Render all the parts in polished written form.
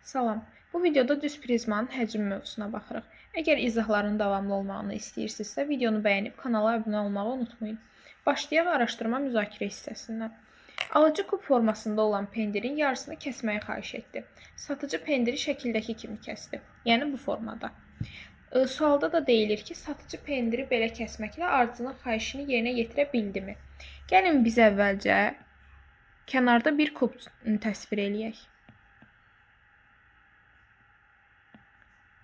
Salam. Bu videoda düz prizmanın həcmi mövzusuna baxırıq. Əgər izahların davamlı olmağını istəyirsinizsə, videonu bəyənib kanala abunə olmağı unutmayın. Başlayaq araşdırma müzakirə hissəsindən. Alıcı kub formasında olan pendirin yarısını kəsməyi xahiş etdi. Satıcı pendiri şəkildəki kimi kəsdi. Yəni bu formada. Sualda da deyilir ki, satıcı pendiri belə kəsməklə arzının xahişini yerinə yetirə bildimi? Gəlin biz əvvəlcə kənarda bir kub təsvir eləyək.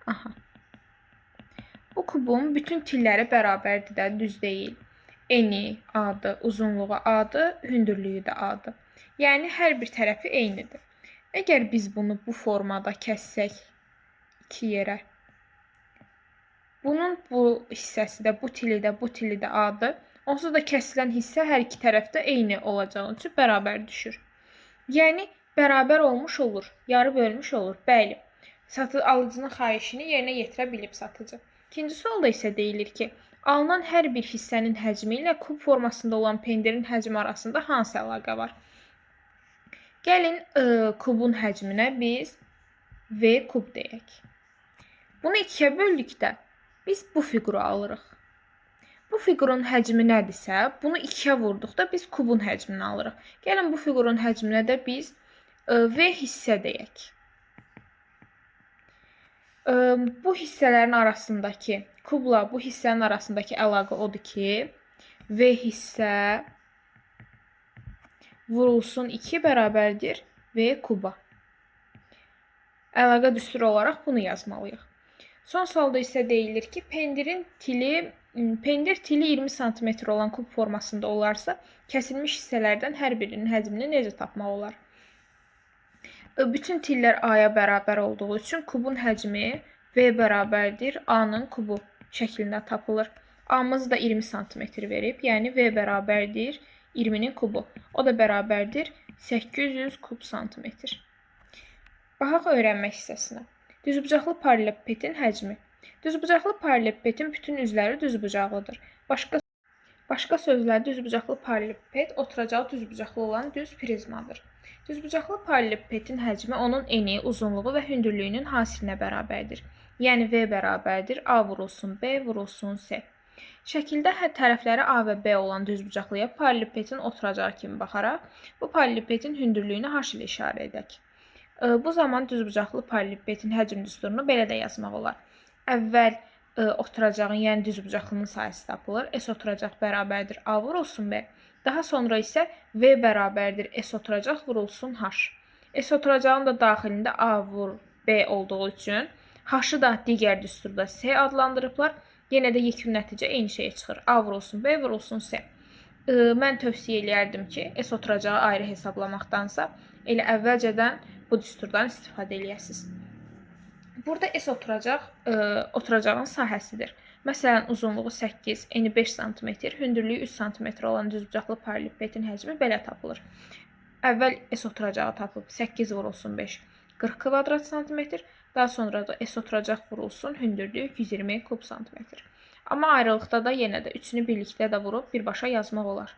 Aha. Bu kubun bütün tilləri bərabərdir də, düz deyil. Eni A-dır, uzunluğu A-dır, hündürlüyü də A-dır. Yəni hər bir tərəfi eynidir. Əgər biz bunu bu formada kəssək iki yerə, bunun bu hissəsi də, bu tili də, bu tili də A-dır. Onsuz da kəsilən hissə hər iki tərəfdə eyni olacağı üçün bərabər düşür. Yəni bərabər olmuş olur, yarı bölmüş olur. Bəli. Alıcının xahişini yerinə yetirə bilib satıcı. İkinci sualda isə deyilir ki, alınan hər bir hissənin həcmi ilə kub formasında olan pendirin həcmi arasında hansı əlaqə var? Gəlin kubun həcminə biz V kub deyək. Bunu ikiyə böldükdə biz bu fiquru alırıq. Bu fiqurun həcmi nədirsə, bunu ikiyə vurduqda biz kubun həcmini alırıq. Gəlin bu fiqurun həcminə də biz V hissə deyək. Bu hissələrin arasındakı, kubla bu hissənin arasındakı əlaqə odur ki, V hissə vurulsun 2 bərabərdir V kuba. Əlaqə düsturu olaraq bunu yazmalıyıq. Son sualda isə deyilir ki, pendir tili 20 sm olan kub formasında olarsa, kəsilmiş hissələrdən hər birinin həcmini necə tapmaq olar? Bütün tillər A-ya bərabər olduğu üçün kubun həcmi V bərabərdir A-nın kubu şəklində tapılır. A-mız da 20 sm verib, yəni V bərabərdir 20-nin kubu. O da bərabərdir 800 kub santimetr. Baxaq öyrənmə hissəsinə. Düzbucaqlı parallelepipedin həcmi. Düzbucaqlı parallelepipedin bütün üzləri düzbucaqlıdır. Başqa sözlə düzbucaqlı parallelepiped oturacağı düzbucaqlı olan düz prizmadır. Düzbucaqlı parallelepipedin həcmi onun eni, uzunluğu və hündürlüyünün hasilinə bərabərdir. Yəni V bərabərdir A vurulsun B vurulsun C. Şəkildə tərəfləri A və B olan düzbucaqlıya parallelepipedin oturacağı kimi baxaraq bu parallelepipedin hündürlüyünü H ilə işarə edək. Bu zaman düzbucaqlı parallelepipedin həcm düsturunu belə də yazmaq olar. Əvvəl oturacağın, yəni düzbucaqlının sahəsi tapılır. S oturacaq bərabərdir A vurulsun B. Daha sonra isə V bərabərdir S oturacaq vurulsun H. S oturacağın da daxilində A vur B olduğu üçün H-ı da digər düsturda S adlandırıblar. Yenə də yekun nəticə eyni şeyə çıxır. A vurulsun B vurulsun S. Mən tövsiyə eləyərdim ki, S oturacağı ayrı hesablamaqdansa elə əvvəlcədən bu düsturdan istifadə eləyəsiniz. Burada S oturacaq oturacağın sahəsidir. Məsələn, uzunluğu 8, eni 5 sm, hündürlüyü 3 sm olan düzbucaqlı parallelepipedin həcmi belə tapılır. Əvvəl S oturacağı tapıb 8 vurulsun 5, 40 kvadrat santimetr. Daha sonra da S oturacaq vurulsun hündürlüyü 120 kub santimetr. Amma ayrılıqda da yenə də üçünü birlikdə də vurub birbaşa yazmaq olar.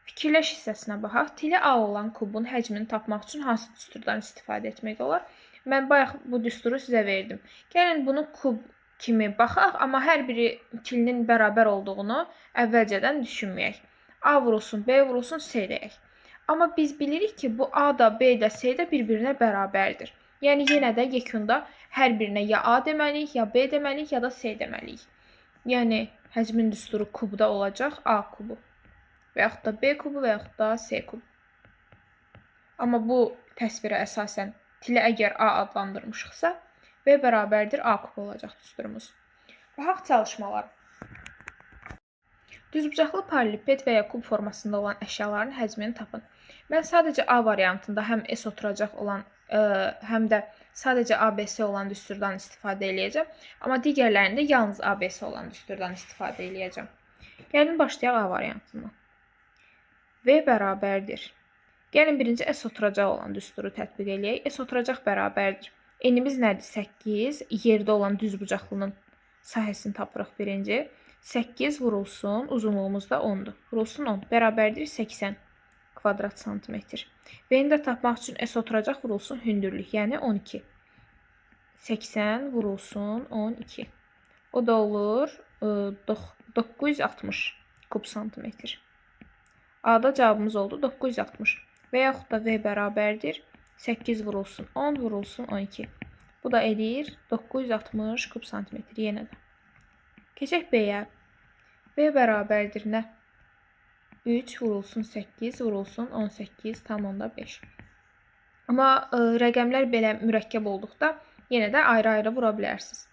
Fikirləş hissəsinə baxaq. Tili A olan kubun həcmini tapmaq üçün hansı düsturdan istifadə etmək olar? Mən bayaq bu düsturu sizə verdim. Gəlin bunu kub kimi baxaq, amma hər biri tilinin bərabər olduğunu əvvəlcədən düşünməyək. A vurulsun, B vurulsun, C deyək. Amma biz bilirik ki, bu A da, B də, C də bir-birinə bərabərdir. Yəni yenə də yekunda hər birinə ya A deməliyik, ya B deməliyik, ya da C deməliyik. Yəni həcmin düsturu kubda olacaq A kubu və yaxud da B kubu və yaxud da C kubu. Amma bu təsvirə əsasən tilə əgər A adlandırmışıqsa, V bərabərdir A kubu olacaq düsturumuz. Baxaq çalışmalar. Düzbucaqlı parallelepiped və ya kub formasında olan əşyaların həcmini tapın. Mən sadəcə A variantında həm S oturacaq olan, həm də sadəcə ABC olan düsturdan istifadə eləyəcəm. Amma digərlərində yalnız ABC olan düsturdan istifadə eləyəcəm. Gəlin başlayaq A variantından. V bərabərdir. Gəlin birinci S oturacaq olan düsturu tətbiq eləyək. S oturacaq bərabərdir. Enimiz nədir? 8. Yerdə olan düzbucaqlının sahəsini tapırıq birinci. 8 vurulsun, uzunluğumuz da 10-dur. Vurulsun 10. Bərabərdir 80 kvadrat santimetr. V-ni də tapmaq üçün S oturacaq vurulsun hündürlük, yəni 12. 80 vurulsun 12. O da olur 960 kub santimetr. A-da cavabımız oldu 960. Və yaxud da V bərabərdir 8 vurulsun 10 vurulsun 12. Bu da eləyir 960 kub santimetr yenə də. Keçək B-yə. B bərabərdir nə? 3 vurulsun 8 vurulsun 18,5. Amma rəqəmlər belə mürəkkəb olduqda yenə də ayrı-ayrı vura bilərsiniz.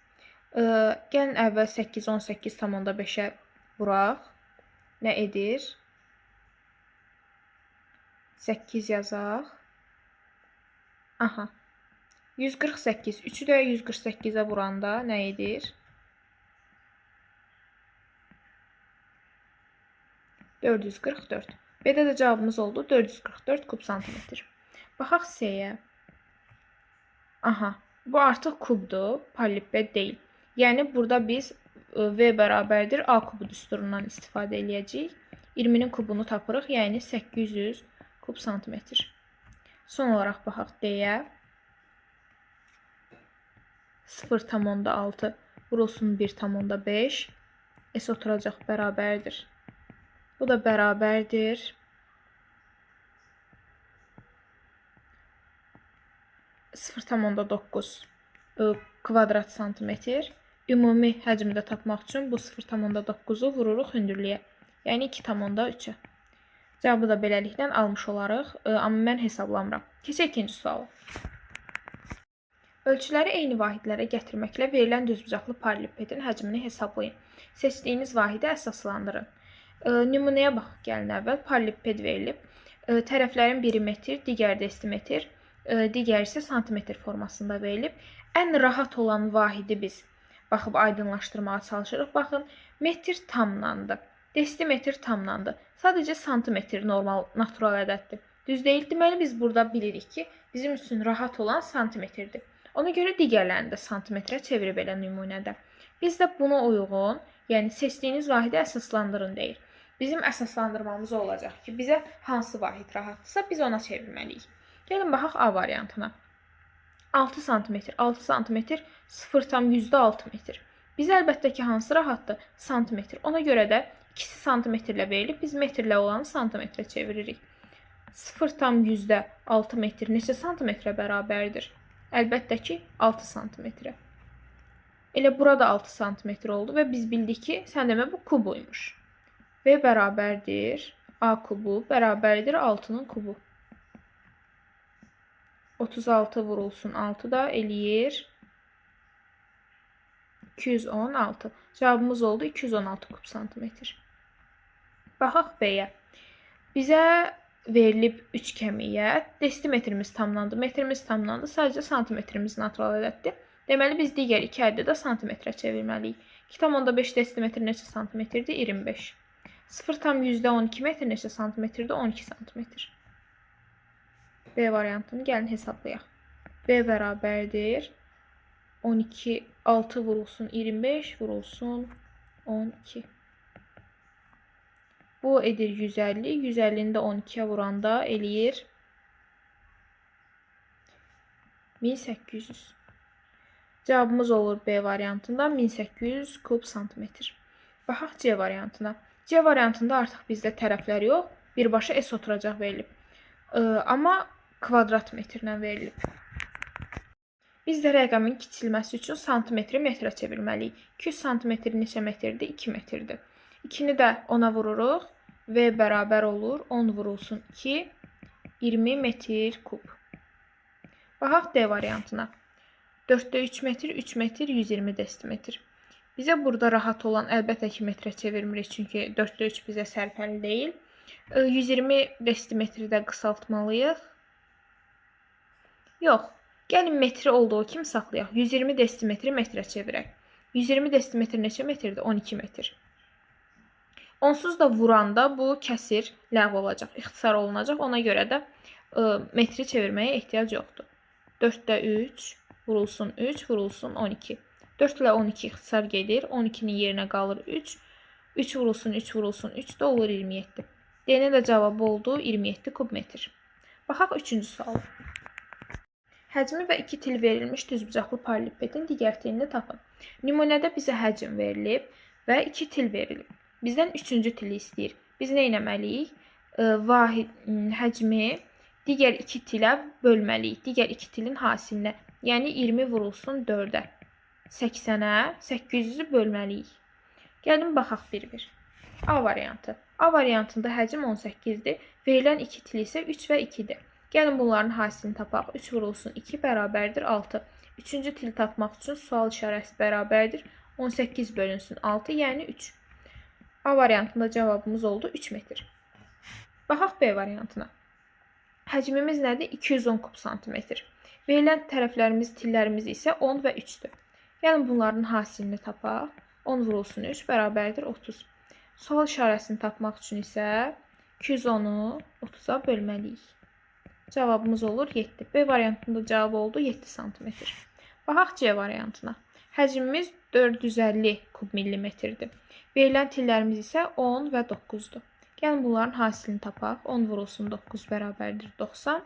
Gəlin əvvəl 8, 18,5-ə vuraq. Nə edir? 8 yazaq. Aha. 148. 3-ü də 148-ə vuranda nə edir? 444. B-də də cavabımız oldu 444 kub santimetr. Baxaq C-yə. Aha. Bu artıq kubdur, parallelepiped deyil. Yəni burada biz V bərabərdir A kubu düsturundan istifadə eləyəcəyik. 20-nin kubunu tapırıq, yəni 800 kub santimetr. Son olaraq baxaq D-yə. 0,6 vurulsun 1,5. S oturacaq bərabərdir. Bu da bərabərdir 0,9 kvadrat santimetr. Ümumi həcmi də tapmaq üçün bu 0,9-u vururuq hündürlüyə. Yəni 2,3-ə. Cavabı da beləliklə almış olarıq, amma mən hesablamıram. Keçək ikinci suala. Ölçüləri eyni vahidlərə gətirməklə verilən düzbucaqlı parallelepipedin həcmini hesablayın. Seçdiyiniz vahidi əsaslandırın. Nümunəyə baxaq gəlin əvvəl. Parallelepiped verilib. Tərəflərin biri metr, digəri desimetr, digəri isə santimetr formasında verilib. Ən rahat olan vahidi biz baxıb aydınlaşdırmağa çalışırıq. Baxın, metr tamlandı, desimetr tamlandı. Sadəcə santimetr normal, natural ədəddir. Düz deyil. Deməli, biz burada bilirik ki, bizim üçün rahat olan santimetrdir. Ona görə digərlərini də santimetrə çevirib elə nümunədə. Biz də buna uyğun, yəni seçdiyiniz vahidi əsaslandırın deyir. Bizim əsaslandırmamız olacaq ki, bizə hansı vahid rahatdırsa, biz ona çevirməliyik. Gəlin baxaq A variantına. 6 sm, 6 sm 0,6 metr. Bizə əlbəttə ki, hansı rahatdır? Santimetr. Ona görə də ikisi santimetrlə verilib, biz metrlə olanı santimetrə çeviririk. 0,6 metr neçə santimetrə bərabərdir? Əlbəttə ki, 6 santimetrə. Elə burada 6 santimetr oldu və biz bildik ki, sən demə bu kubuymuş. V bərabərdir A kubu bərabərdir 6-nın kubu. 36 vurulsun 6 da eləyir 216. Cavabımız oldu 216 kub santimetr. Baxaq B-yə. Bizə verilib 3 kəmiyyət. Desimetrimiz tamlandı, metrimiz tamlandı. Sadəcə santimetrimiz natural ədəddir. Deməli, biz digər iki ədədi də santimetrə çevirməliyik. 2,5 desimetr neçə santimetrdir? 25. 0,12 metr neçə santimetrdir? 12 santimetr. B variantını gəlin hesablayaq. B bərabərdir 12, 6 vurulsun 25 vurulsun 12. Bu edir 150. 150-ni də 12-yə vuranda eləyir 1800. Cavabımız olur B variantında 1800 kub santimetr. Baxaq C variantına. C variantında artıq bizdə tərəflər yox, birbaşa S oturacaq verilib. Amma kvadrat metrlə verilib. Biz də rəqəmin kiçilməsi üçün santimetri metrə çevirməliyik. 200 santimetr neçə metrdir? 2 metrdir. 2-ni də 10-a vururuq. V bərabər olur 10 vurulsun 2, 20 metr kub. Baxaq D variantına. 4-də 3 metr, 3 metr, 120 desimetr. Bizə burada rahat olan əlbəttə ki, metrə çevirmirik, çünki 4-də 3 bizə sərfəli deyil. 120 desimetri də qısaltmalıyıq. Yox, gəlin metri olduğu kimi saxlayaq. 120 desimetri metrə çevirək. 120 desimetr neçə metrdir? 12 metr. Onsuz da vuranda bu kəsir ləğv olacaq, ixtisar olunacaq. Ona görə də metri çevirməyə ehtiyac yoxdur. 4-də 3 vurulsun 3 vurulsun 12. 4 ilə 12 ixtisar gedir. 12-nin yerinə qalır 3. 3 vurulsun 3 vurulsun 3 də olur 27. D-nin də cavabı oldu 27 kub metr. Baxaq üçüncü suala. Həcmi və 2 til verilmiş düzbucaqlı paralelipipedin digər tilini tapın. Nümunədə bizə həcm verilib və 2 til verilib. Bizdən üçüncü tili istəyir. Biz nə etməliyik? Vahid həcmi digər 2 tilə bölməliyik. Digər 2 tilin hasilinə. Yəni 20 vurulsun 4-ə. 80-ə 800-ü bölməliyik. Gəlin baxaq bir-bir. A variantı. A variantında həcm 18-dir. Verilən 2 til isə 3 və 2-dir. Gəlin bunların hasilini tapaq. 3 vurulsun 2 bərabərdir 6. Üçüncü til tapmaq üçün sual işarəsi bərabərdir. 18 bölünsün 6, yəni 3. A variantında cavabımız oldu 3 metr. Baxaq B variantına. Həcmimiz nədir? 210 kub santimetr. Verilən tərəflərimiz, tillərimiz isə 10 və 3-dür. Gəlin bunların hasilini tapaq. 10 vurulsun 3 bərabərdir 30. Sual işarəsini tapmaq üçün isə 210-u 30-a bölməliyik. Cavabımız olur 7. B variantında cavab oldu 7 santimetr. Baxaq C variantına. Həcmimiz 450 kub millimetrdir. Verilən tillərimiz isə 10 və 9-dur. Gəlin bunların hasilini tapaq. 10 vurulsun 9 bərabərdir 90.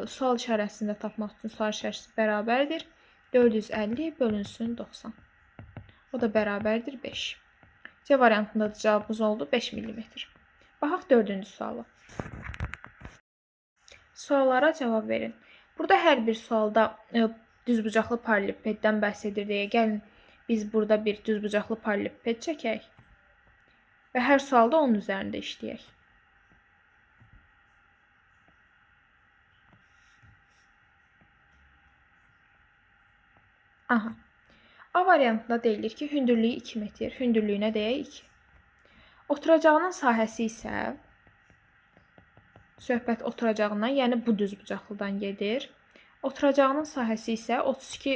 Sual işarəsini də tapmaq üçün sual işarəsi bərabərdir. 450 bölünsün 90. O da bərabərdir 5. C variantında da cavabımız oldu 5 millimetr. Baxaq dördüncü suala. Suallara cavab verin. Burada hər bir sualda düzbucaqlı paralelipipeddən bəhs edir deyə gəlin biz burada bir düzbucaqlı paralelipiped çəkək və hər sualda onun üzərində işləyək. Aha. A variantında deyilir ki, hündürlüyü 2 metr, hündürlüyünə deyək 2. Oturacağının sahəsi isə söhbət oturacağından, yəni bu düzbucaqlıdan gedir. Oturacağının sahəsi isə 32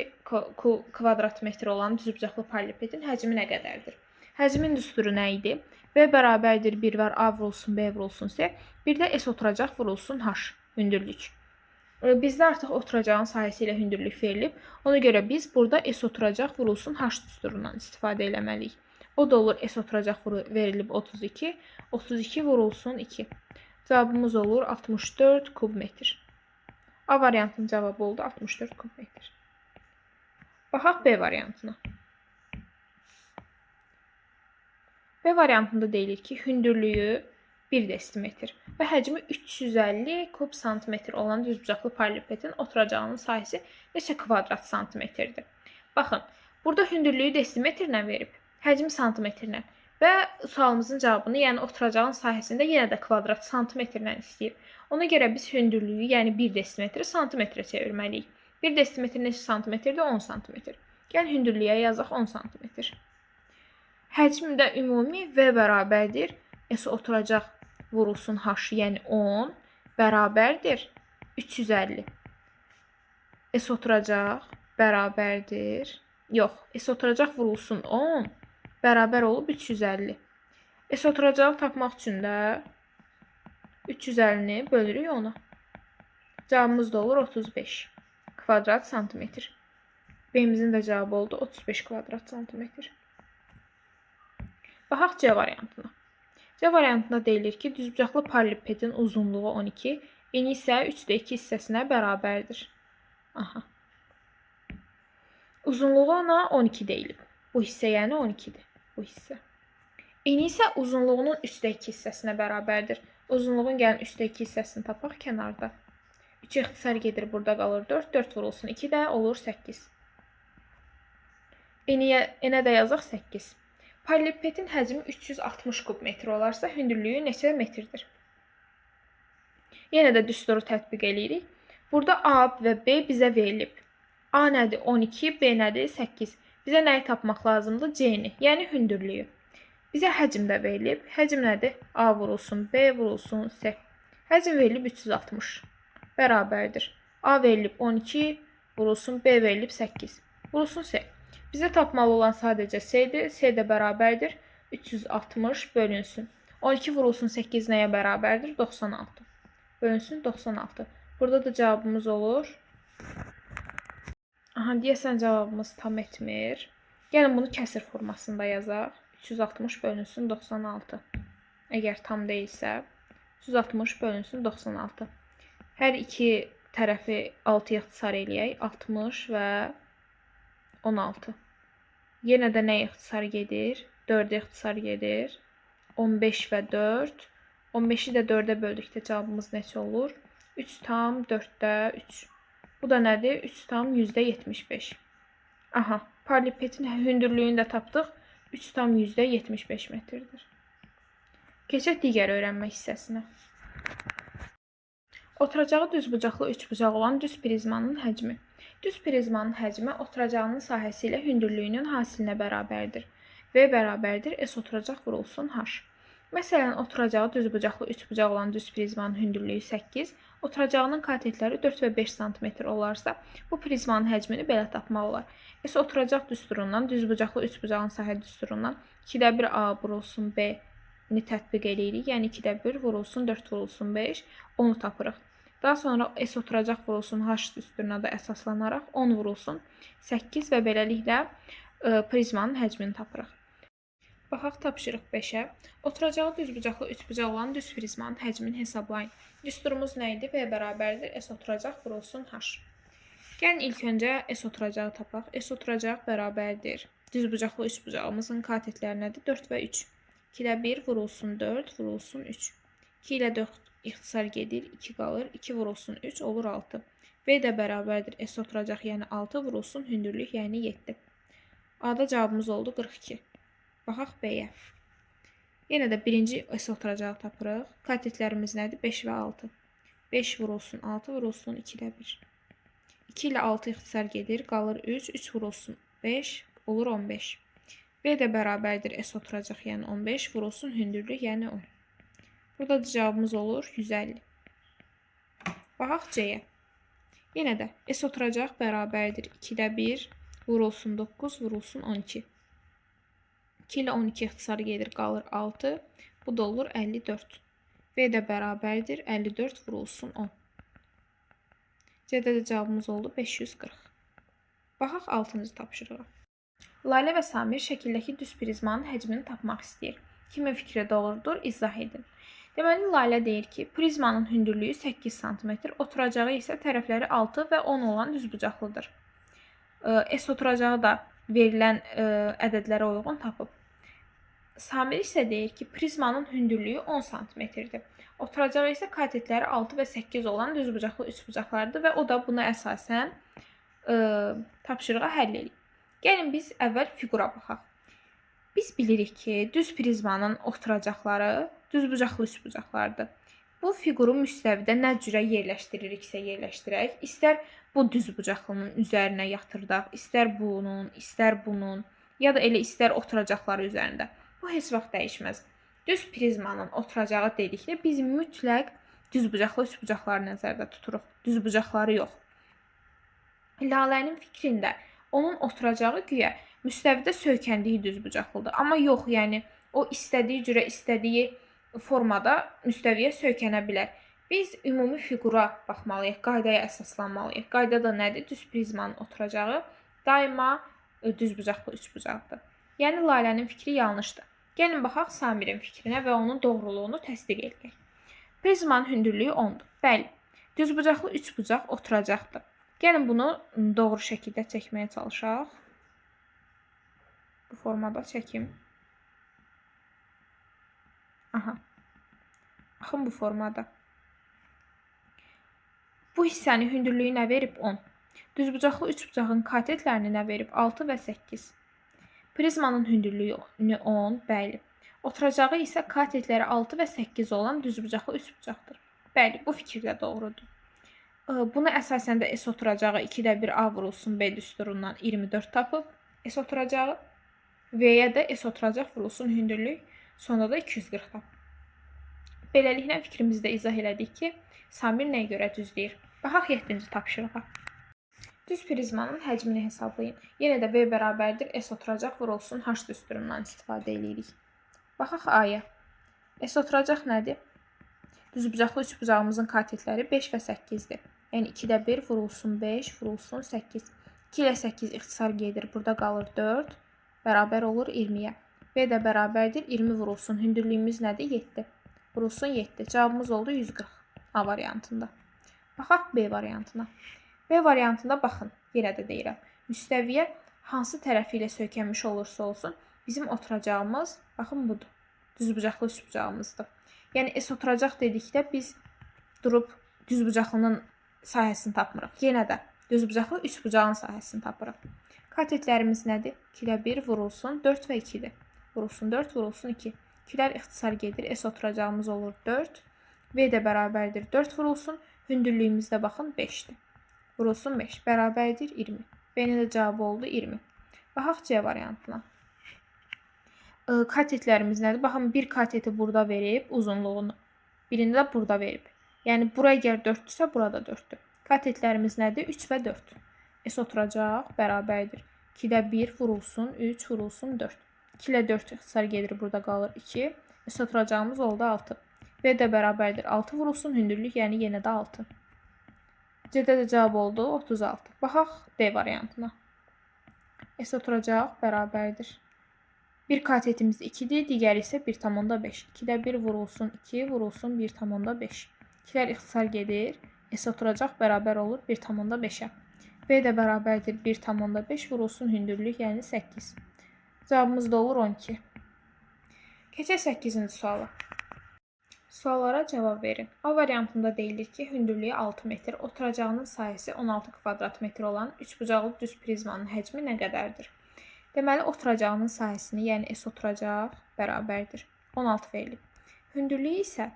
kvadrat metr olan düzbucaqlı paralelipipedin həcmi nə qədərdir? Həcmin düsturu nə idi? V bərabərdir 1 var A vurulsun B vurulsun C. Bir də S oturacaq vurulsun H hündürlük. Bizdə artıq oturacağın sahəsi ilə hündürlük verilib. Ona görə biz burada S oturacaq vurulsun H düsturundan istifadə eləməliyik. O da olur S oturacaq verilib 32. 32 vurulsun 2. Cavabımız olur 64 kub metr. A variantının cavabı oldu 64 kub metr. Baxaq B variantına. B variantında deyilir ki, hündürlüyü 1 desimetr və həcmi 350 kub santimetr olan düzbucaqlı paralelipipedin oturacağının sahəsi neçə kvadrat santimetrdir? Baxın, burada hündürlüyü desimetrlə verib, həcmi santimetrlə və sualımızın cavabını, yəni oturacağın sahəsində yenə də kvadrat santimetrlə istəyir. Ona görə biz hündürlüyü, yəni 1 desimetri santimetrə çevirməliyik. 1 desimetr neçə santimetrdir? 10 santimetr. Gəl hündürlüyə yazaq 10 santimetr. Həcm də ümumi V bərabərdir. S oturacaq vurulsun H, yəni 10 bərabərdir 350. S oturacaq bərabərdir. Yox, S oturacaq vurulsun 10 bərabər olub 350. S oturacağı tapmaq üçün də 350-ni bölürük 10-a. Cavabımız da olur 35 kvadrat santimetr. B-mizin də cavabı oldu 35 kvadrat santimetr. Baxaq C variantına. C variantında deyilir ki, düzbucaqlı paralelipipedin uzunluğu 12, eni isə 3-də 2 hissəsinə bərabərdir. Aha. Uzunluğu ona 12 deyilib. Bu hissə yəni 12-dir. Bu hissə. Eni isə uzunluğunun 3-də 2 hissəsinə bərabərdir. Uzunluğun gəlin 3-də 2 hissəsini tapaq kənarda. 3 ixtisar gedir, burada qalır 4. 4 vurulsun 2 də olur 8. Enə də yazaq 8. Paralelipipedin həcmi 360 kub metr olarsa, hündürlüyü neçə metrdir? Yenə də düsturu tətbiq eləyirik. Burada A və B bizə verilib. A nədir? 12, B nədir? 8. Bizə nəyi tapmaq lazımdır? C-ni, yəni hündürlüyü. Bizə həcm də verilib. Həcm nədir? A vurulsun, B vurulsun, C. Həcm verilib 360. Bərabərdir. A verilib 12, vurulsun, B verilib 8. Vurulsun C. Bizə tapmalı olan sadəcə C-dir. C də bərabərdir. 360 bölünsün. 12 vurulsun 8 nəyə bərabərdir? 96. Bölünsün 96. Burada da cavabımız olur. Aha, deyəsən cavabımız tam etmir. Gəlin bunu kəsir formasında yazaq. 360 bölünsün 96. Əgər tam deyilsə, 360 bölünsün 96. Hər iki tərəfi 6-ya ixtisar eləyək. 60 və 16. Yenə də nə ixtisar gedir? 4-ə ixtisar gedir. 15 və 4. 15-i də 4-ə böldükdə cavabımız neçə olur? 3,4-də 3. Bu da nədir? 3,75. Aha, parallelepipedin hündürlüyünü də tapdıq. 3,75 metrdir. Keçək digər öyrənmə hissəsinə. Oturacağı düzbucaqlı üçbucaq olan düz prizmanın həcmi. Düz prizmanın həcmi oturacağının sahəsi ilə hündürlüyünün hasilinə bərabərdir. V bərabərdir S oturacaq vurulsun H. Məsələn, oturacağı düzbucaqlı üçbucaq olan düz prizmanın hündürlüyü 8, oturacağının katetləri 4 və 5 sm olarsa, bu prizmanın həcmini belə tapmaq olar. S oturacaq düsturundan, düzbucaqlı üçbucağın sahə düsturundan 2-də 1 A vurulsun B-ni tətbiq eləyirik. Yəni 2-də 1 vurulsun 4 vurulsun 5, 10-u tapırıq. Daha sonra S oturacaq vurulsun H düsturuna da əsaslanaraq 10 vurulsun 8 və beləliklə prizmanın həcmini tapırıq. Baxaq tapşırıq 5-ə. Oturacağı düzbucaqlı üçbucaq olan düz prizmanın həcmini hesablayın. Düsturumuz nə idi? V bərabərdir S oturacaq vurulsun H. Gəlin ilk öncə S oturacağı tapaq. S oturacaq bərabərdir. Düzbucaqlı üçbucağımızın katetləri nədir? 4 və 3. 2-də 1 vurulsun 4 vurulsun 3. 2 ilə 4 ixtisar gedir, 2 qalır. 2 vurulsun 3 olur 6. V də bərabərdir S oturacaq, yəni 6 vurulsun hündürlük, yəni 7. A-da cavabımız oldu 42. Baxaq B-yə. Yenə də birinci S oturacağı tapırıq. Katetlərimiz nədir? 5 və 6. 5 vurulsun 6 vurulsun 2-də 1. 2 ilə 6 ixtisar gedir, qalır 3. 3 vurulsun 5 olur 15. V də bərabərdir S oturacaq, yəni 15 vurulsun hündürlük, yəni 10. Burada da cavabımız olur 150. Baxaq C-yə. Yenə də S oturacaq bərabərdir 2-də 1 vurulsun 9 vurulsun 12. 2 ilə 12 ixtisar gedir, qalır 6. Bu da olur 54. V də bərabərdir 54 vurulsun 10. C-də də cavabımız oldu 540. Baxaq 6-cı tapşırığa. Lalə və Samir şəkildəki düz prizmanın həcmini tapmaq istəyir. Kimin fikri doğrudur, izah edin. Deməli, Lalə deyir ki, prizmanın hündürlüyü 8 sm, oturacağı isə tərəfləri 6 və 10 olan düzbucaqlıdır. S oturacağı da verilən ədədlərə uyğun tapıb. Samir isə deyir ki, prizmanın hündürlüyü 10 sm-dir. Oturacağı isə katetləri 6 və 8 olan düzbucaqlı üçbucaqlardır və o da buna əsasən tapşırığı həll eləyir. Gəlin biz əvvəl fiqura baxaq. Biz bilirik ki, düz prizmanın oturacaqları düzbucaqlı üçbucaqlardır. Bu fiquru müstəvidə nə cürə yerləşdiririksə yerləşdirək, istər bu düzbucaqlının üzərinə yatırdaq, istər bunun, istər bunun, ya da elə istər oturacaqları üzərində. Bu heç vaxt dəyişməz. Düz prizmanın oturacağı dedikdə biz mütləq düzbucaqlı üçbucaqları nəzərdə tuturuq. Düzbucaqları yox. Lalənin fikrində onun oturacağı güya müstəvidə söykəndiyi düzbucaqlıdır. Amma yox, yəni o istədiyi cürə, istədiyi formada müstəviyə söykənə bilər. Biz ümumi fiqura baxmalıyıq, qaydaya əsaslanmalıyıq. Qayda da nədir? Düz prizmanın oturacağı daima düzbucaqlı üçbucaqdır. Yəni Lalənin fikri yanlışdır. Gəlin baxaq Samirin fikrinə və onun doğruluğunu təsdiq edək. Prizmanın hündürlüyü 10-dur. Bəli, düzbucaqlı üçbucaq oturacaqdır. Gəlin bunu doğru şəkildə çəkməyə çalışaq. Bu formada çəkim. Aha. Baxın bu formada. Bu hissənin hündürlüyü nə verib? 10. Düzbucaqlı üçbucağın katetlərini nə verib? 6 və 8. Prizmanın hündürlüyü 10, bəli. Oturacağı isə katetləri 6 və 8 olan düzbucaqlı üçbucaqdır. Bəli, bu fikir də doğrudur. Buna əsasən də S oturacağı 2-də 1 A vurulsun B düsturundan 24 tapıb S oturacağı. V-yə də S oturacaq vurulsun hündürlük, sonda da 240 tapıb. Beləliklə fikrimizi də izah elədik ki, Samir nəyə görə düz deyir. Baxaq 7-ci tapşırığa. Düz prizmanın həcmini hesablayın. Yenə də V bərabərdir S oturacaq vurulsun H düsturundan istifadə eləyirik. Baxaq A-ya. S oturacaq nədir? Düzbucaqlı üçbucağımızın katetləri 5 və 8-dir. Yəni 2-də 1 vurulsun 5 vurulsun 8. 2 ilə 8 ixtisar gedir. Burada qalır 4. Bərabər olur 20-yə. V də bərabərdir 20 vurulsun. Hündürlüyümüz nədir? 7. Vurulsun 7. Cavabımız oldu 140 A variantında. Baxaq B variantına. B variantında baxın, yenə də deyirəm. Müstəviyə hansı tərəfi ilə söykənmiş olursa olsun, bizim oturacağımız, baxın budur. Düzbucaqlı üçbucağımızdır. Yəni S oturacaq dedikdə biz durub düzbucaqlının sahəsini tapmırıq. Yenə də düzbucaqlı üçbucağın sahəsini tapırıq. Katetlərimiz nədir? 2-də 1 vurulsun 4 və 2-dir. Vurulsun 4, vurulsun 2. 2-lər ixtisar gedir. S oturacağımız olur 4. V də bərabərdir 4 vurulsun. Hündürlüyümüzdə baxın 5-dir. Vurulsun 5. Bərabərdir 20. B-nin də cavabı oldu 20. Baxaq C variantına. Katetlərimiz nədir? Baxın, bir kateti burada verib uzunluğunu. Birini də burada verib. Yəni, bura əgər 4-dürsə, burada 4-dür. Katetlərimiz nədir? 3 və 4. S oturacaq bərabərdir. 2-də 1 vurulsun, 3 vurulsun 4. 2 ilə 4 ixtisar gedir, burada qalır 2. S oturacağımız oldu 6. V də bərabərdir 6 vurulsun, hündürlük, yəni yenə də 6. C-də də cavab oldu 36. Baxaq D variantına. S oturacaq bərabərdir. Bir katetimiz 2-dir, digəri isə 1,5. 2-də 1 vurulsun 2, vurulsun 1,5. 2-lər ixtisar gedir. S oturacaq bərabər olur 1,5-ə. V də bərabərdir 1,5 vurulsun hündürlük, yəni 8. Cavabımız da olur 12. Keçək 8-ci suala. Suallara cavab verin. A variantında deyilir ki, hündürlüyü 6 metr, oturacağının sahəsi 16 kvadrat metr olan üçbucaqlı düz prizmanın həcmi nə qədərdir? Deməli, oturacağının sahəsini, yəni S oturacaq bərabərdir. 16 verilib. Hündürlüyü isə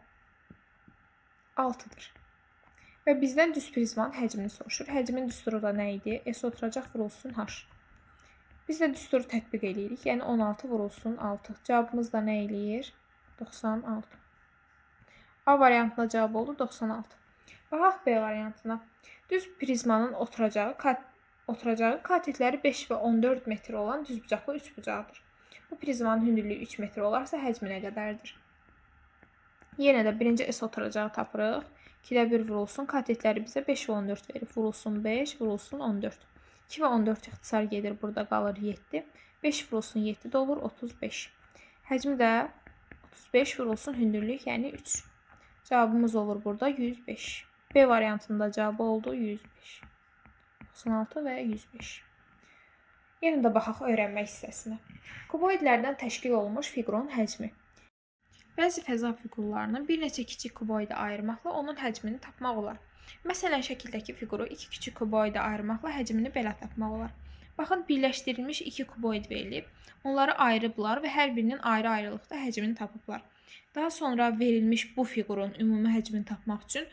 6-dır. Və bizdən düz prizmanın həcmini soruşur. Həcmin düsturu da nə idi? S oturacaq vurulsun H. Biz də düsturu tətbiq eləyirik. Yəni 16 vurulsun 6. Cavabımız da nə eləyir? 96. A variantına cavab oldu 96. Baxaq B variantına. Düz prizmanın oturacağı katetləri 5 və 14 metr olan düzbucaqlı üçbucaqdır. Bu prizmanın hündürlüyü 3 metr olarsa həcmi nə qədərdir? Yenə də birinci S oturacağı tapırıq. 2-də 1 vurulsun. Katetləri bizə 5 və 14 verir. Vurulsun 5, vurulsun 14. 2 və 14 ixtisar gedir. Burada qalır 7. 5 vurulsun 7 də olur 35. Həcmi də 35 vurulsun hündürlük, yəni 3. Cavabımız olur burada 105. B variantında cavabı oldu 105. 96 və 105. Yenə də baxaq öyrənmək hissəsinə. Kuboidlərdən təşkil olunmuş fiqurun həcmi. Bəzi fəza fiqurlarını bir neçə kiçik kuboidə ayırmaqla onun həcmini tapmaq olar. Məsələn, şəkildəki fiquru iki kiçik kuboidə ayırmaqla həcmini belə tapmaq olar. Baxın, birləşdirilmiş iki kuboid verilib. Onları ayırıblar və hər birinin ayrı-ayrılıqda həcmini tapıblar. Daha sonra verilmiş bu fiqurun ümumi həcmini tapmaq üçün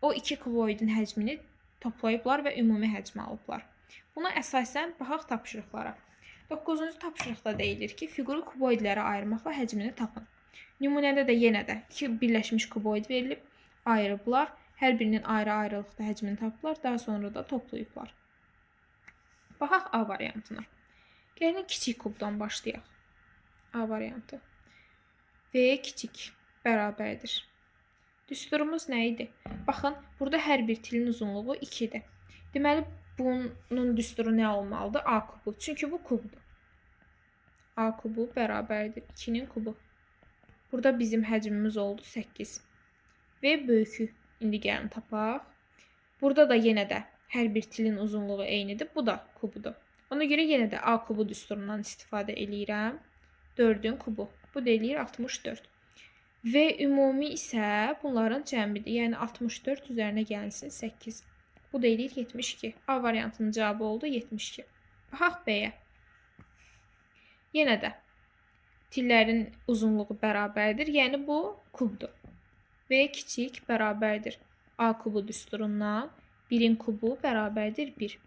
o iki kuboidin həcmini toplayıblar və ümumi həcmi alıblar. Buna əsasən baxaq tapşırıqlara. 9-cu tapşırıqda deyilir ki, fiquru kuboidlərə ayırmaqla həcmini tapın. Nümunədə də yenə də iki birləşmiş kuboid verilib, ayırıblar. Hər birinin ayrı-ayrılıqda həcmini tapıblar, daha sonra da toplayıblar. Baxaq A variantına. Gəlin kiçik kubdan başlayaq. A variantı. V kiçik bərabərdir. Düsturumuz nə idi? Baxın, burada hər bir tilin uzunluğu 2-dir. Deməli, bunun düsturu nə olmalıdır? A kubu. Çünki bu kubdur. A kubu bərabərdir 2-nin kubu. Burada bizim həcmimiz oldu 8. V böyükü indi gəlin tapaq. Burada da yenə də hər bir tilin uzunluğu eynidir. Bu da kubudur. Ona görə yenə də A kubu düsturundan istifadə eləyirəm. 4-ün kubu. Bu da eləyir 64. V ümumi isə bunların cəmidir. Yəni 64 üzərinə gəlsin 8. Bu da eləyir 72. A variantının cavabı oldu 72. Baxaq B-yə. Yenə də tillərin uzunluğu bərabərdir. Yəni bu kubdur. V kiçik bərabərdir. A kubu düsturundan 1-in kubu bərabərdir 1.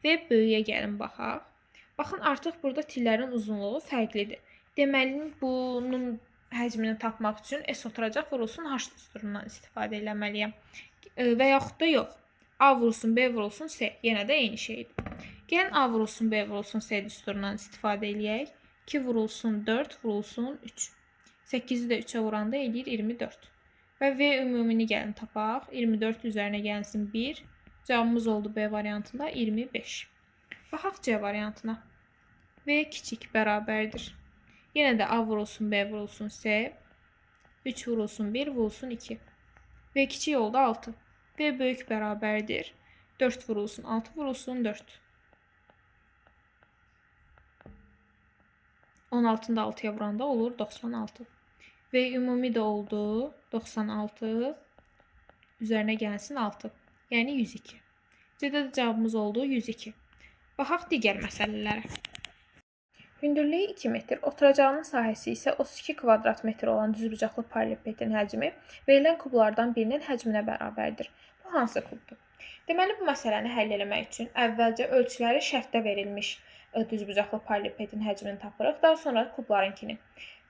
V böyüyə gəlin baxaq. Baxın, artıq burada tillərin uzunluğu fərqlidir. Deməli, bunun həcmini tapmaq üçün S oturacaq vurulsun H düsturundan istifadə eləməliyəm. Və yaxud da yox. A vurulsun, B vurulsun, S. Yenə də eyni şeydir. Gəlin A vurulsun, B vurulsun, S düsturundan istifadə eləyək. 2 vurulsun 4 vurulsun 3. 8-i də 3-ə vuranda eləyir 24. Və V ümumini gəlin tapaq. 24 üzərinə gəlsin 1. Cavabımız oldu B variantında 25. Baxaq C variantına. V kiçik bərabərdir. Yenə də A vurulsun, B vurulsun, C. 3 vurulsun, 1 vurulsun, 2. V kiçik oldu 6. V böyük bərabərdir. 4 vurulsun, 6 vurulsun, 4. 16-nı da 6-ya vuranda olur 96. V ümumi də oldu 96. Üzərinə gəlsin 6. Yəni 102. C-də də cavabımız oldu 102. Baxaq digər məsələlərə. Hündürlüyü 2 metr, oturacağının sahəsi isə 32 kvadrat metr olan düzbucaqlı parallelepipedin həcmi verilən kublardan birinin həcminə bərabərdir. Bu hansı kubdur? Deməli, bu məsələni həll eləmək üçün əvvəlcə ölçüləri şərtdə verilmiş düzbucaqlı parallelepipedin həcmini tapırıq, daha sonra kublarınkini.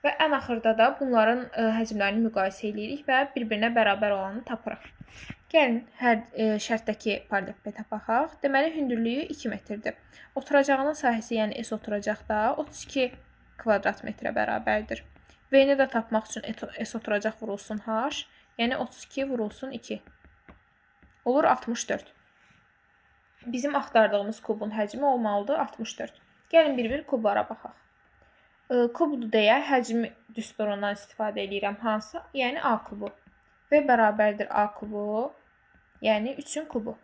Və ən axırda da bunların həcmlərini müqayisə eləyirik və bir-birinə bərabər olanı tapırıq. Gəlin, hər şərtdəki parallelepipedə baxaq. Deməli, hündürlüyü 2 metrdir. Oturacağının sahəsi, yəni S oturacaq da 32 kvadrat metrə bərabərdir. V-ni də tapmaq üçün S oturacaq vurulsun H, yəni 32 vurulsun 2. Olur 64. Bizim axtardığımız kubun həcmi olmalıdır 64. Gəlin, bir-bir kublara baxaq. Kubdur deyə həcmi düsturundan istifadə eləyirəm. Hansı? Yəni A kubu. V bərabərdir A kubu, yəni 3-ün kubu.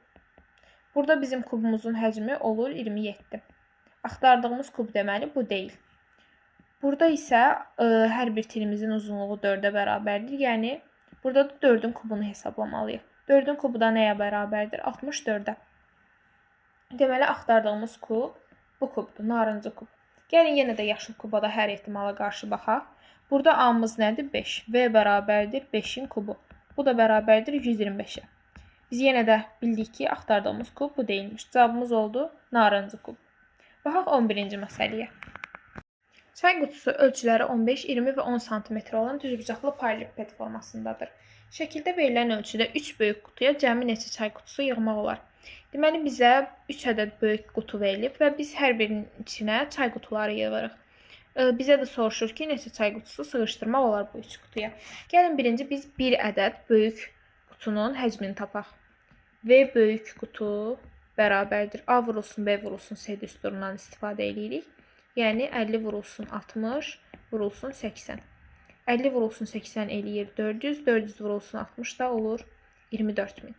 Burada bizim kubumuzun həcmi olur 27. Axtardığımız kub deməli bu deyil. Burada isə hər bir tilimizin uzunluğu 4-ə bərabərdir. Yəni burada da 4-ün kubunu hesablamalıyıq. 4-ün kubu da nəyə bərabərdir? 64-ə. Deməli, axtardığımız kub bu kubdur, narıncı kub. Gəlin, yenə də yaşıl kuba da hər ehtimala qarşı baxaq. Burada A-mız nədir? 5. V bərabərdir 5-in kubu. Bu da bərabərdir 125-ə. Biz yenə də bildik ki, axtardığımız kub bu deyilmiş. Cavabımız oldu narıncı kub. Baxaq 11-ci məsələyə. Çay qutusu ölçüləri 15, 20 və 10 sm olan düzbucaqlı parallelepiped formasındadır. Şəkildə verilən ölçüdə 3 böyük qutuya cəmi neçə çay qutusu yığmaq olar? Deməli, bizə 3 ədəd böyük qutu verilib və biz hər birinin içinə çay qutuları yığırıq. Bizə də soruşur ki, neçə çay qutusu sığışdırmaq olar bu 3 qutuya. Gəlin, birinci biz bir ədəd böyük qutunun həcmini tapaq. V böyük qutu bərabərdir. A vurulsun, B vurulsun, C düsturundan istifadə edirik. Yəni 50 vurulsun 60 vurulsun 80. 50 vurulsun 80 eləyir 400, 400 vurulsun 60 da olur 24.000.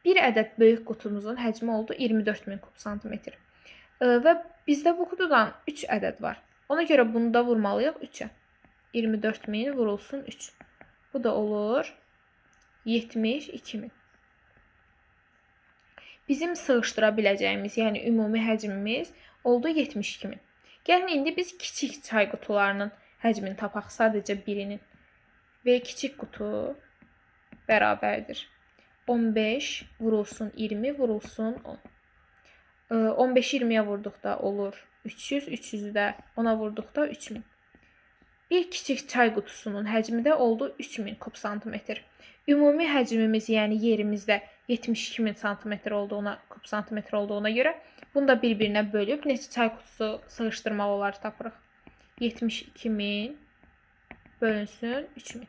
Bir ədəd böyük qutumuzun həcmi oldu 24.000 kub santimetr. Və bizdə bu qutudan 3 ədəd var. Ona görə bunu da vurmalıyıq 3-ə. 24.000 vurulsun 3. Bu da olur 72.000. Bizim sığışdıra biləcəyimiz, yəni ümumi həcmimiz oldu 72.000. Gəlin, indi biz kiçik çay qutularının həcmini tapaq, sadəcə birinin. Və kiçik qutu bərabərdir. 15 vurulsun 20 vurulsun 10. 15-i 20-yə vurduqda olur 300, 300-ü də 10-a vurduqda 3000. Bir kiçik çay qutusunun həcmi də oldu 3000 kub santimetr. Ümumi həcmimiz, yəni yerimizdə 72.000 santimetr olduğuna, kub santimetr olduğuna görə bunu da bir-birinə bölüb neçə çay qutusu sığışdırmaq olar tapırıq. 72.000 bölünsün 3000.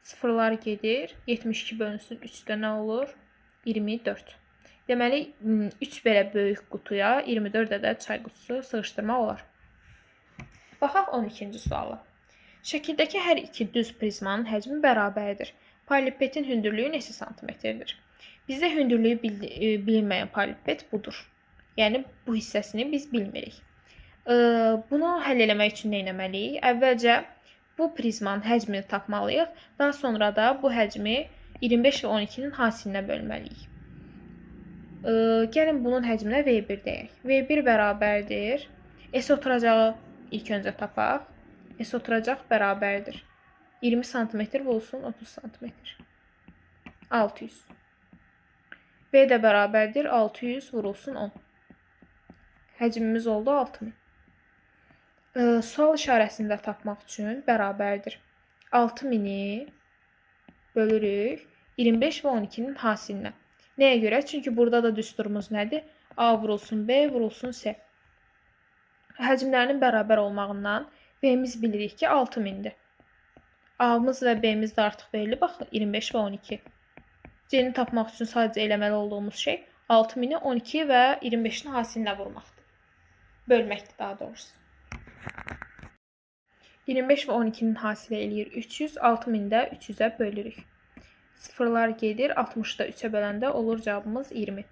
Sıfırlar gedir. 72 bölünsün 3-də nə olur? 24. Deməli, 3 belə böyük qutuya 24 ədəd çay qutusu sığışdırmaq olar. Baxaq 12-ci suala. Şəkildəki hər iki düz prizmanın həcmi bərabərdir. Parallelepipedin hündürlüyü neçə santimetrdir? Bizdə hündürlüyü bilinməyən parallelepiped budur. Yəni, bu hissəsini biz bilmirik. Bunu həll eləmək üçün nə etməliyik? Əvvəlcə bu prizmanın həcmini tapmalıyıq. Daha sonra da bu həcmi 25 və 12-nin hasilinə bölməliyik. Gəlin bunun həcminə V1 deyək. V1 bərabərdir. S oturacağı ilk öncə tapaq. S oturacaq bərabərdir. 20 sm vurulsun 30 sm. 600. V də bərabərdir. 600 vurulsun 10. Həcmimiz oldu 6000. Sual işarəsini də tapmaq üçün bərabərdir. 6000-i bölürük 25 və 12-nin hasilinə. Nəyə görə? Çünki burada da düsturumuz nədir? A vurulsun B vurulsun C. Həcmlərinin bərabər olmağından V-miz bilirik ki 6000-dir. A-mız və B-miz də artıq verilib. Baxın, 25 və 12. C-ni tapmaq üçün sadəcə eləməli olduğumuz şey 6000-i 12 və 25-in hasilinə vurmaqdır. Bölməkdir daha doğrusu. 25 və 12-nin hasili eləyir 300. 6000 də 300-ə bölürük. Sıfırlar gedir. 60-da 3-ə böləndə olur cavabımız 20.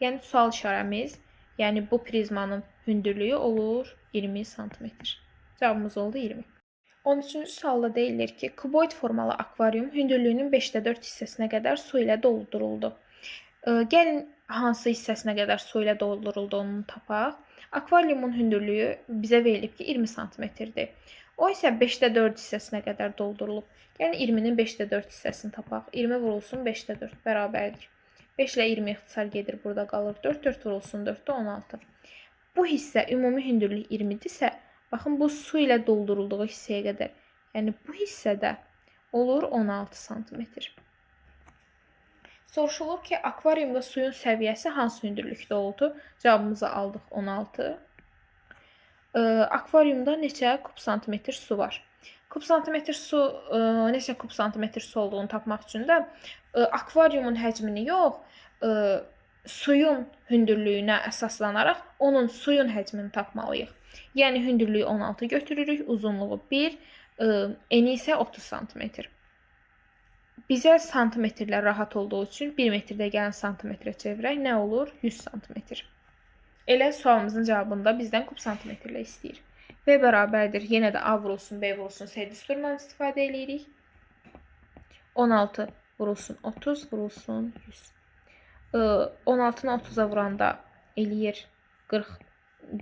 Yəni sual işarəmiz, yəni bu prizmanın hündürlüyü olur 20 sm. Cavabımız oldu 20. 13-cü sualda deyilir ki, kuboid formalı akvarium hündürlüyünün 5/4 hissəsinə qədər su ilə dolduruldu. Gəlin hansı hissəsinə qədər su ilə doldurulduğunu tapaq. Akvariumun hündürlüyü bizə verilib ki, 20 sm-dir. O isə 5/4 hissəsinə qədər doldurulub. Yəni 20-nin 5/4 hissəsini tapaq. 20 vurulsun 5/4 bərabərdir. 5 ilə 20 ixtisar gedir, burada qalır 4. 4 vurulsun 4-də 16. Bu hissə ümumi hündürlük 20-dirsə, baxın bu su ilə doldurulduğu hissəyə qədər. Yəni bu hissədə olur 16 sm. Soruşulur ki, akvariumda suyun səviyyəsi hansı hündürlükdə oldu? Cavabımızı aldıq 16. Akvariumda neçə kub santimetr su var? Kub santimetr su, neçə kub santimetr su olduğunu tapmaq üçün də akvariumun həcmini yox, suyun hündürlüyünə əsaslanaraq onun suyun həcmini tapmalıyıq. Yəni hündürlüyü 16 götürürük, uzunluğu 1, eni isə 30 santimetr. Bizə santimetrlər rahat olduğu üçün 1 metrdə gələn santimetrə çevirək. Nə olur? 100 santimetr. Elə sualımızın cavabını da bizdən kub santimetrlə istəyir. V bərabərdir. Yenə də A vurulsun, B vurulsun, C düsturundan istifadə edirik. 16 vurulsun 30 vurulsun 100. 16-nı 30-a vuranda eləyir 40,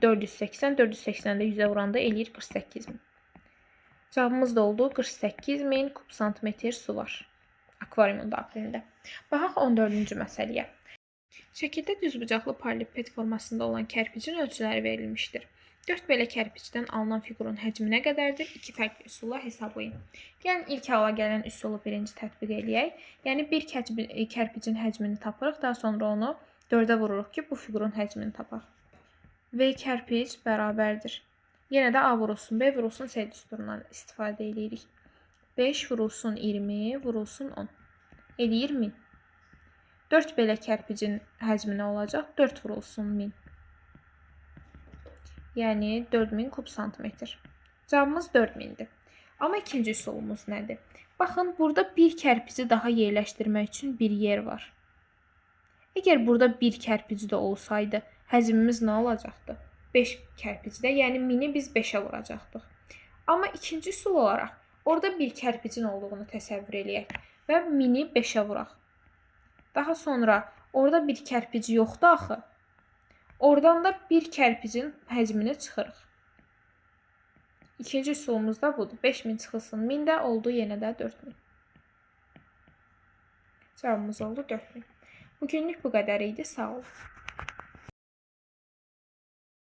480, 480-də 100-ə vuranda eləyir 48.000. Cavabımız da oldu 48.000 kub santimetr su var akvariumun daxilində. Baxaq 14-cü məsələyə. Şəkildə düzbucaqlı paralelipiped formasında olan kərpicin ölçüləri verilmişdir. 4 belə kərpicdən alınan fiqurun həcmi nə qədərdir? İki fərqli üsulla hesablayın. Gəlin ilk hala gələn üsulu birinci tətbiq eləyək. Yəni bir kərpicin həcmini tapırıq, daha sonra onu 4-ə vururuq ki, bu fiqurun həcmini tapaq. V kərpic bərabərdir. Yenə də A vurulsun, B vurulsun, C düsturundan istifadə eləyirik. 5 vurulsun 20 vurulsun 10. Eləyir 1000. 4 belə kərpicin həcmi nə olacaq? 4 vurulsun 1000. Yəni 4000 kub santimetr. Cavabımız 4000-dir. Amma ikinci üsulumuz nədir? Baxın, burada bir kərpici daha yerləşdirmək üçün bir yer var. Əgər burada bir kərpici də olsaydı, həcmimiz nə olacaqdı? 5 kərpicidə, yəni 1000-i biz 5-ə vuracaqdıq. Amma ikinci üsul olaraq orada bir kərpicin olduğunu təsəvvür eləyək və 1000-i 5-ə vuraq. Daha sonra orada bir kərpici yoxdur axı. Oradan da bir kərpicin həcmini çıxırıq. İkinci üsulumuz da budur. 5000 çıxılsın 1000 də oldu yenə də 4000. Cavabımız oldu 4000. Bugünlük bu qədər idi. Sağ olun.